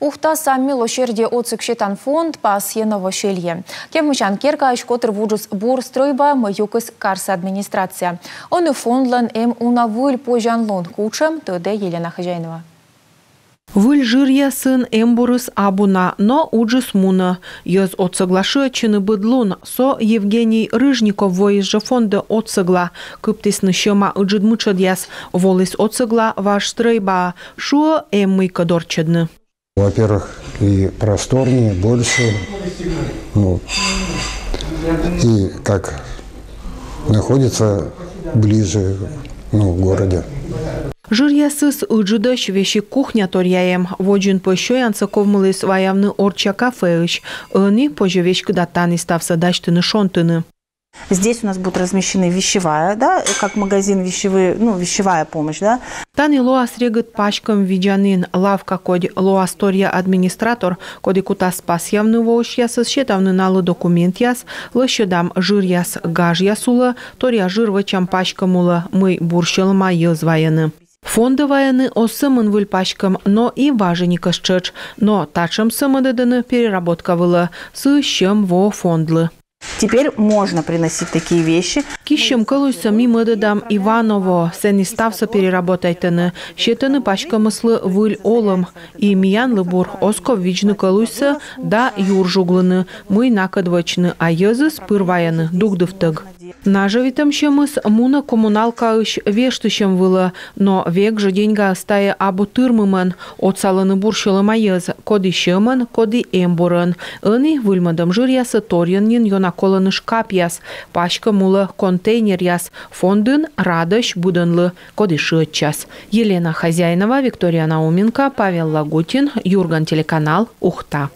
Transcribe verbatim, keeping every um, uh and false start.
Ухтаса милосердие отсӧг сетан фонд пасйӧ новоселье. Кевмысян керкаысь котыр вуджис бур стрӧйба, мый юкис карса администрация. Ӧні фондлӧн эм уна выль позянлун. Кутшӧм, тӧдӧ Елена Хозяинова. Выль жыръясын эмбурыс абу на, но уджыс мунӧ. Йӧз отсӧгла шыӧдчӧны быд лун. Со Евгений Рыжников воис жӧ фондӧ отсӧгла. Кыптісны сьӧма ыджыд мытшӧдъяс. Воліс отсӧгла важ стрӧйбаӧ. Шуӧ, эм мыйкӧ дорччӧдны. Во-первых, и просторнее, больше, ну, и как находится ближе, ну, в городе. Жыръясыс ыджыдӧсь, весиг кухня торъя эм. Водзын пӧ сёянсӧ ковмыліс ваявны орчча кафеысь. Ӧні позьӧ веськыда тані ставсӧ дасьтыны-шонтыны. Здесь у нас будет размещены вещевая, да, как магазин вещевые, ну, вещевая помощь, да. Тані лоас регыд паськӧм видзанін. Лавка, кодь лоас торъя администратор, коді кутас пасъявны воысьясӧс, сетавны налы документъяс, лӧсьӧдам жыръяс гажъяс улӧ, торъя жыр вӧчам паськӧм улӧ, мый бур сьӧлӧма йӧз вайӧны. Фондӧ вайӧны оз сӧмын выль паськӧм, но и важиникӧс тшӧтш. Но татшӧмсӧ мӧдӧдӧны переработка вылӧ, сыысь сьӧм воӧ фондлы. Теперь можно приносить такие вещи. Киссьӧм кӧлуйсӧ ми мӧдӧдам Ивановоӧ, сэні ставсӧ переработайтӧны, сетӧны паськӧмыслы выль олӧм. И миянлы бур, оз ков видзны кӧлуйсӧ да юр жуглыны, мый накӧд вӧчны, а йӧзыс пыр вайӧны дугдывтӧг. Нажӧвитӧм сьӧмыс мунӧ коммуналкаысь вештысьӧм вылӧ, но век жӧ деньгаыс тайӧ абу тырмымӧн. Отсалӧны бур сьӧлӧма йӧз, коді сьӧмӧн, коді эмбурӧн. Ӧні выльмӧдӧм жыръясӧ торйӧн нин ёна колӧны шкапъяс, паськӧм улӧ контейнеръяс. Фондын радӧсь быдӧнлы, коді шыӧдчас. Елена Хозяинова, Виктория Науменко, Павел Лагутин, «Юрган» телеканал, Ухта.